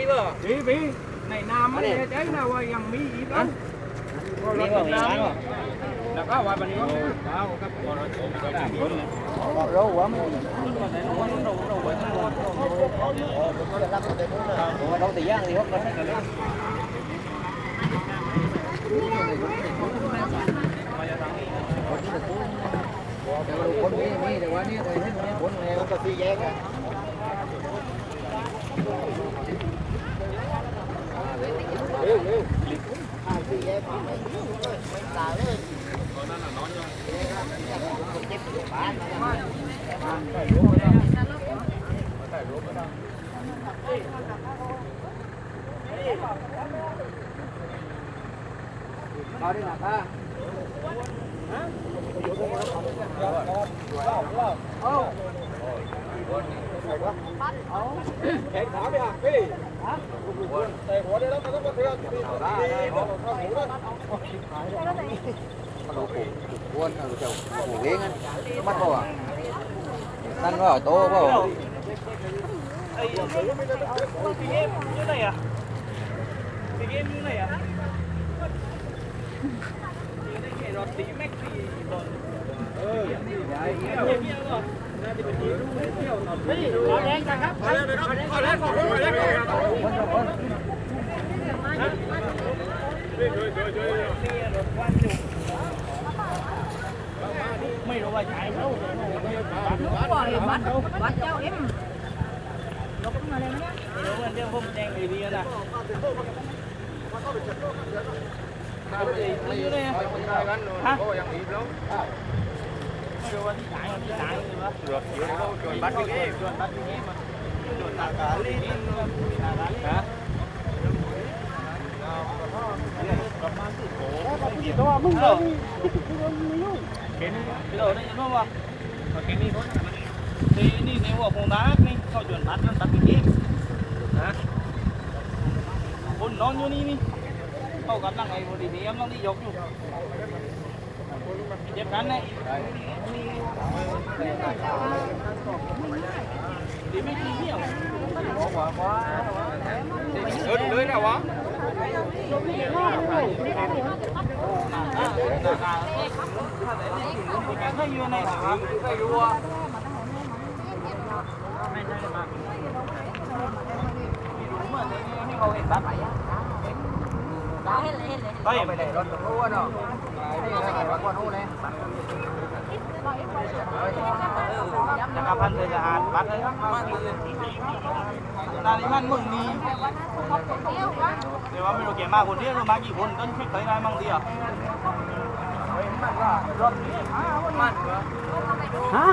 ພີ່ ພີ່ ໃນນ້ຳມັນແນ່ໃຈນະວ່າຍັງມີອີກເນາະ. ມີບໍ່ ມີບໍ່? ແລ້ວກໍວ່າບັດນີ້ ເຮົາວ່າມັນ ເຮົາແຕ່ຢ່າງດຽວ ຄົນມີ ມີ ແຕ່ວ່ານີ້ຂ້ອຍເຫັນມີຄົນແລ້ວກໍສີ່ແຍກ ມັນບໍ່ປູກ ປູກກວນ ເອົາເຈົ້າປູກເອງ ມັນບໍ່ວ່າ ນັ້ນວ່າໂຕບໍ່ວ່າ. ນີ້ ນີ້ ໃນຫົວໂຄງການນີ້ ເຂົາຈວນຕັດ ມັນຕັດເປັນເກມ ຮະ ຄົນນອນຢູ່ນີ້ ນີ້ ເຂົາກຳລັງ ໄອ້ບໍລິເມກຳລັງຊິຍົກຢູ່ ເຈັບກັນແຫຼະ ດີໄໝ? ເລີຍ ເລີຍແລ້ວຫວາ? ຈັກກະພັນເລີຍ ສະອາດບັດເລີຍ ຕານີ້ມັນມຶງນີ້ ແຕ່ວ່າແມ່ນໂອເຄ ມາຄົນດຽວ ມາກີ່ຄົນ ຕ້ອງຄິດໄປໄດ້ມັ້ງດຽວ ຮະ?